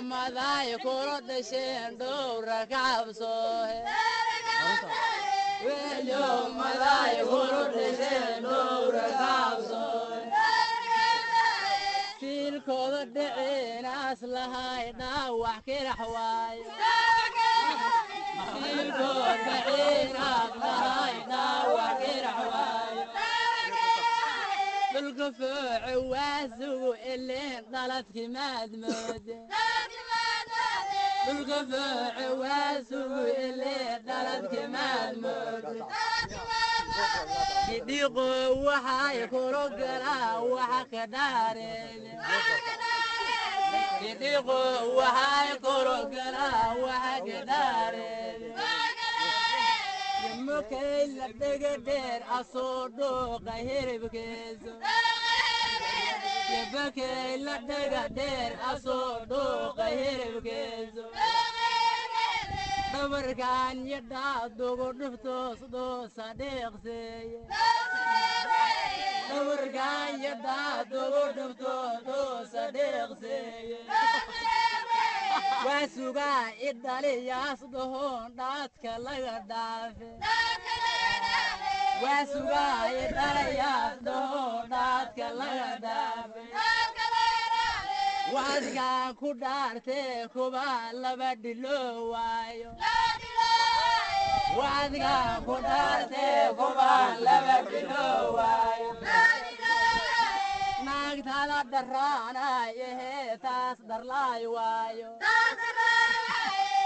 Madaay kula dhasheen dhowra ka cabsoohe. Weelyo madaay kula dhasheen dhowra ka cabsoohe. Siilkooda dhicinaas lahay dhaawac kirax waayo. Siilkooda dhicinaas lahay dhaawac kirax waayo. Dhulka fooce waa sugu ileen dhaladki maad moode. Dhulka fooce waa sugu ileen dhaladki maad moode. Kidhiiqo waxay kula galaa waxa ka dhaareede. Kidhiiqo waxay kula galaa waxa ka dhaareede. Yamukay la dhega dheer asoo dhooqa hiribkeeso. Yabakay la dhega dheer asoo dhooqa hiribkeeso. Dhabarkaan yadhaa dugu dhuftoos dhoosa dheeqseeye. Dhabarkaan yadhaa dugu dhuftoos dhoosa dheeqseeye. Waa sugaa idhaliyaas dhahoon dhaadka laga dhaafe. Waa sugaa idhaliyaas dhahoon dhaadka laga dhaafe. Waxadkaan ku dhaartee kuba laba dhilo waayo. Waxadkaan ku dhaartee kuba laba dhilo waayo. Naagtada dharaanayahee taas dharlaay waayo.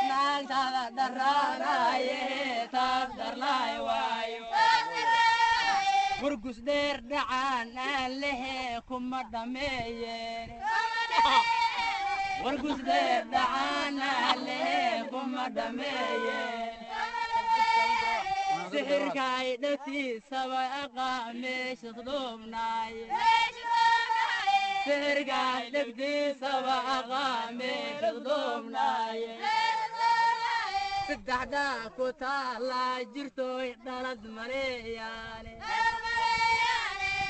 Naagtada dharaanayahee taas dharlaay waayo. Murgus dheer dhacaan aan lehee kuma dhammeeyeen. Wargus dheer dhacaan aan lehee kuma dhammeeyeen. Sixirkaay dhegtiisaba aqaa meeshas dhuubnaaye. Sixirkaay dhegtiisaba aqaa meeshas dhuubnaaye. Saddexdaa ku taalaa jirtooy dhalad maleeyaane.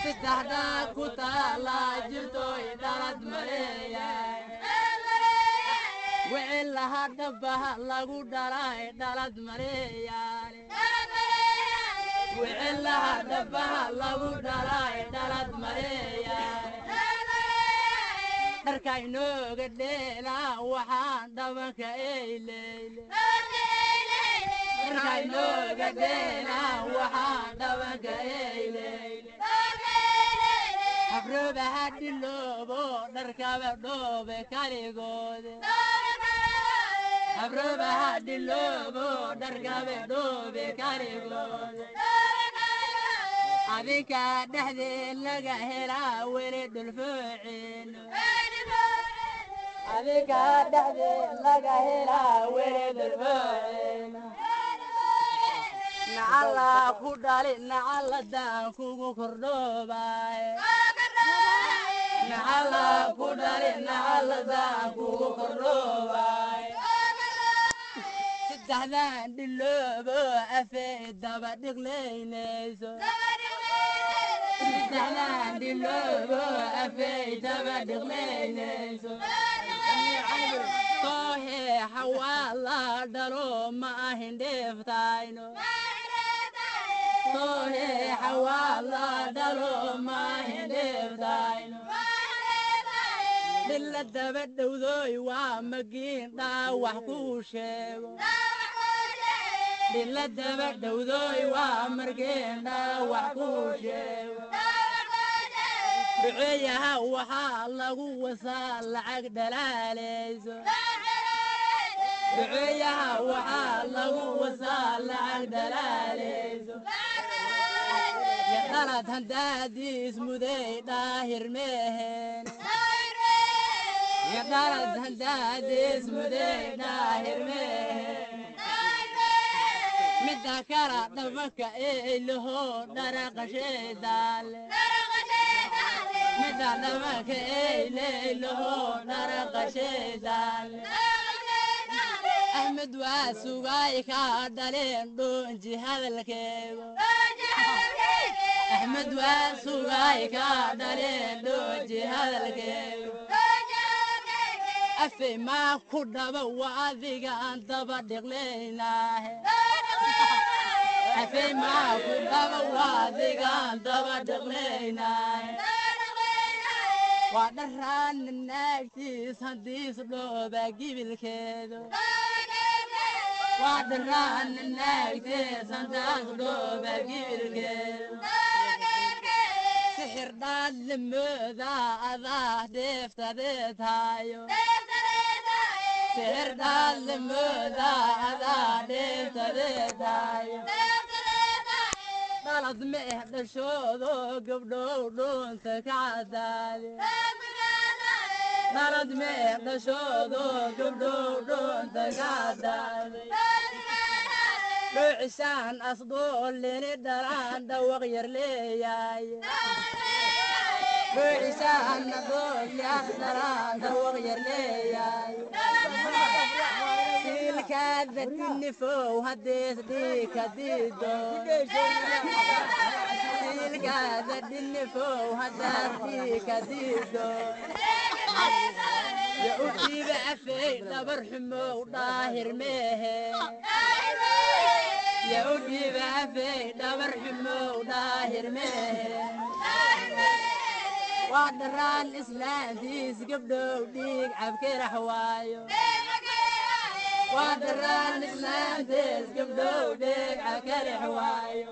Saddexdaa ku taalaa jirtooy dhalad maleeyaane. Wicilaha dhabaha lagu dhalay dhalad maleeyaane. Wicilaha dhabaha lagu dhalay dhalad maleeyaane. Dharka inooga dheelaa waxaan dhabanka eyleyle. Dharka inooga dheelaa waxaan dhabanka eyleyle. Habroobaha dhiloobo dharkaba dhoobe kaligoode. Habroobaha dhiloobo dharkaba dhoobe kaligoode. Adinka dhexdeen laga helaa weli dhulfoociino. Adinka dhexdeen laga helaa weli dhulfoociino. Nacalla ku dhali nacaladaan kugu kordhoobaaye. Nacalla ku dhali nacaladaan kugu kordhoobaaye. Saddexdaan dhiloobo afey daba dhiqlaynayso. Saddexdaan dhiloobo afey daba dhiqlaynayso. Toohee xawaala dhalo ma ahin dheeftayno. Toohee xawaala dhalo ma ahin dheeftayno. Dhilla daba dhowdooy waa magiin dhaawax kuu sheego. Dhilla daba dhowdooy waa markiin dhaawax kuu sheego. Dhuceeyaha waxaa lagu wasaa lacag dhalaalayso. Dhuceeyaha waxaa lagu wasaa lacag dhalaalayso. Yadhalad handaadiis muday dhaahir meeheen. Yadhalad handaadiis muday dhaahir meeheen. Midda kala dhabanka eylaho dharaqasheedaale. Midda dhabanka eylaylaho dharaqasheedaale. Axmed waa sugaay kaa dhaleen dhuunji hadalkeego. Axmed waa sugaay kaa dhaleen dhuunji hadalkeego. Afey maa ku dhaba waa adiga aan daba dhiqlaynaahe. Afey maa ku dhaba waa adiga aan daba dhiqlaynaahe. Waa dharaan naagtiis haddiis dhooba gibilkeedu. Waa dharaan naagtiis haddaas dhooba gibilkeedu. Sixir dhaadlimooda adaa dheeftadeetaayo. Sixir dhaadlimooda adaa dheeftadeetaayo. Dhalad ma eh dhashoodo gabdhow dhuunta ka cadaade. Dhalad ma eh dhashoodo gabdhow dhuunta ka cadaaday. Dhoocisaan asdoolini dhalaan dhawaq yar leeyaay. Dhoocisaan adoolyaas dhalaan dhawaq yar leeyaay. Siilkaada dinifow haddees dhiika diido. Siilkaada dinifow haddaas dhiika diido. Ya u dhiiba afey dhabar xumow dhaahir meehe. Ya u dhiiba afey dhabar xumow dhaahir meehe. Waa dharaan islaantiis gabdhow dhiig cabkirax waayo. Waa dharaan islaantiis gabdhow dhiig cabkirax waayo.